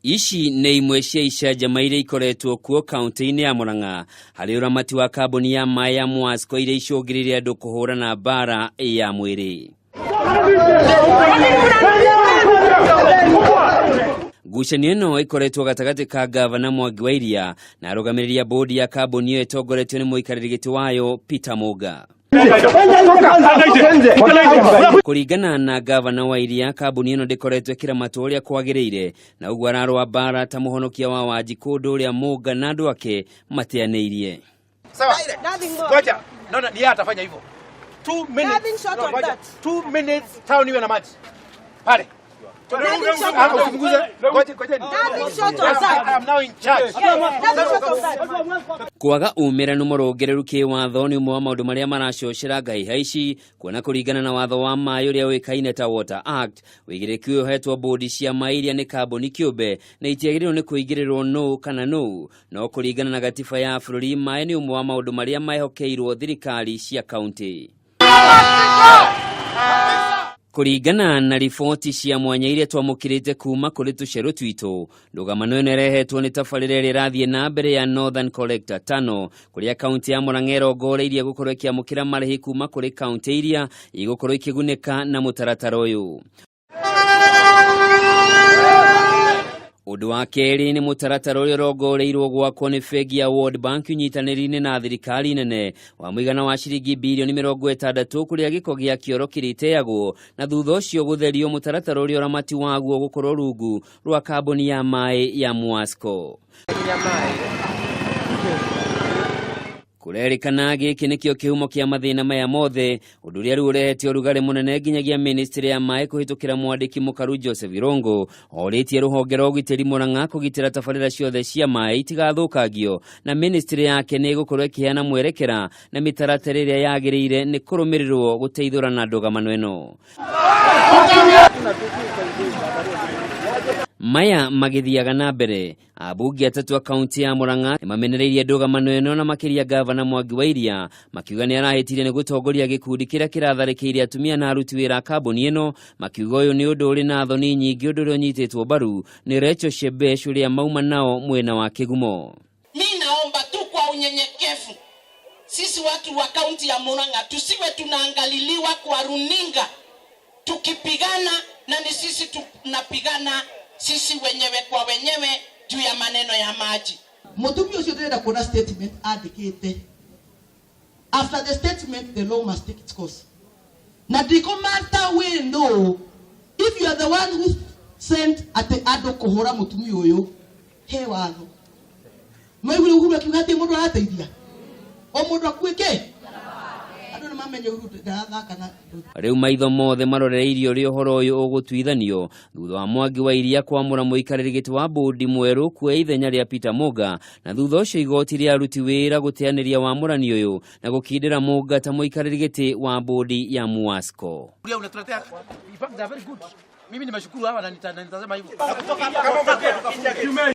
Ici nĩ imwe cia icanjama iria ikoretwo kuo kaunti-inĩ ya Murang'a harĩ ũramati wa kambuni ya maĩ ya Mwasco iria icũngĩrĩire andũ kũhũrana mbara ya mwĩrĩ. Ngucanio ĩno ĩkoretwo gatagatĩ ka gavana Mwangi wa Iria na arũgamĩrĩri a bodi ya kambuni ĩyo ĩtongoretio nĩ mũikarĩri gĩtĩ wayo Peter Muga. Kũringana na gavana wa Iria, kambuni ĩno ndĩkoretwo ĩkĩramatwo ũrĩa kwagĩrĩire na ũguo ararũa mbara ta mũhonokia wa Wanjikũ, ũndũ ũrĩa Mũnga na andũ ake mateanĩirie. Sawa. Nothing more. Ngoja. No, no, ni yeye atafanya hivyo. 2 minutes. Nothing short No, of ngoja. that. 2 minutes town iwe na maji. Pale. Nothing short Ah, of that. usipunguze. Ngoja, ngojeni. Nothing short of that. I am now in charge. Yes, nothing short of that. Kwaga umĩranu mũrũngĩrĩru kĩwatho nĩ ũmwe wa maũndũ marĩa maracocera ngahĩha ici, kuona kũringana na watho wa maĩ ũrĩa ũĩkaine ta Water Act, wĩigĩrĩrĩki ũyũ ũhetwo bodi cia maĩ iria nĩ kambuni kĩũmbe na itiagĩrĩirwo nĩ kũingĩrĩrwo nũ kana nũ. No kũringana na gatiba ya bũrũri, maĩ nĩ ũmwe wa maũndũ marĩa mehokeirwo thirikari cia kaunti. Kũringana na riboti cia mwanya iria twamũkĩrĩte kuma kũrĩ tũcerũ twitũ, ndũgamano ĩno ĩrehetwo nĩ tabarĩra ĩrĩa ĩrathiĩ na mbere ya Northern Collector Tunnel, kũrĩa kaunti ya Murang'a ĩrongoreirie gũkorwo ĩkĩamũkĩra marĩhi kuma kũrĩ kaunti iria igũkorwo ikĩgunĩka na mũtaratara ũyũ. Ũndũ wa kerĩ nĩ mũtaratara ũrĩa ũrongoreirwo gwakwo nĩ bengi ya World Bank ũnyitanĩri-inĩ na thirikari nene wa mũigana wa ciringi birioni 60, kũrĩa gĩko gĩa kĩoro kĩrĩteagwo na thutha ũcio gũtherio, mũtaratara ũrĩa ũramati waguo gũkorwo rungu rwa kambuni ya maĩ ya Mwasco. Kũrerĩkana gĩkĩ nĩkĩo kĩhumo kĩa mathĩna maya mothe, ũndũ ũrĩa rĩu ũrehete ũrugarĩ mũnene nginyagia ministry ya maĩ kũhĩtũkĩra mwandĩki mũkaru Joseph Irũngũ orĩtie rũhonge rwa ũgitĩri Murang'a kũgitĩra tabarĩra ciothe cia maĩ itigathũkangio, na ministry yake nĩ ĩgũkorwo ĩkĩheana mwerekera na mĩtaratara ĩrĩa yagĩrĩire nĩ kũrũmĩrĩrwo gũteithũrana ndũgamano ĩno. Maya magĩthiaga na mbere, ambunge atatũ a kaunti ya Murang'a nĩmamenereirie ndũgamano ĩno, na makĩria gavana Mwangi wa Iria, makiuga nĩ arahĩtirie nĩ gũtongoria gĩkundi kĩrĩa kĩratharĩkĩire atumia na aruti wĩra a kambuni ĩno, makiuga ũyũ nĩ ũndũ ũrĩ na thoni nyingĩ, ũndũ ũrĩa ũnyitĩtwo mbaru nĩ Rachel Shebesh ũrĩa mauma nao mwena wa Kĩgumo. Mi naomba tu kwa unyenyekevu, sisi watu wa kaunti ya Murang'a tusiwe tunaangaliliwa kwa runinga tukipigana, na ni sisi tunapigana sisi wenyewe kwa wenyewe juu ya maneno ya maji. Mutumia ucio ndĩrenda kuona statement andĩkĩte. After the statement, the law must take its course. Na ndikũmata we no, if you are the one who sent atĩ andũ kũhũra mũtumia ũyũ, he watho maigure Uhuru akiuga atĩ mũndũ arateithia o mũndũ akuĩke, andũ nĩ mamenye Uhuru ndarathaka na Rĩu maitho mothe maroreirie ũrĩa ũhoro ũyũ ũgũtuithanio thutha wa Mwangi wa Iria kwamũra mũikarĩri gĩtĩ wa bũndi mwerũ kuoya ithenya rĩa Peter Muga, na thutha ũcio igoti rĩa aruti wĩra gũteanĩria wamũrani ũyũ na gũkindĩra Muga ta mũikarĩri gĩtĩ wa bũndi ya Muasco. Unatuletea. In fact, they are very good. Mimi nimeshukuru hawa na nitasema hivyo.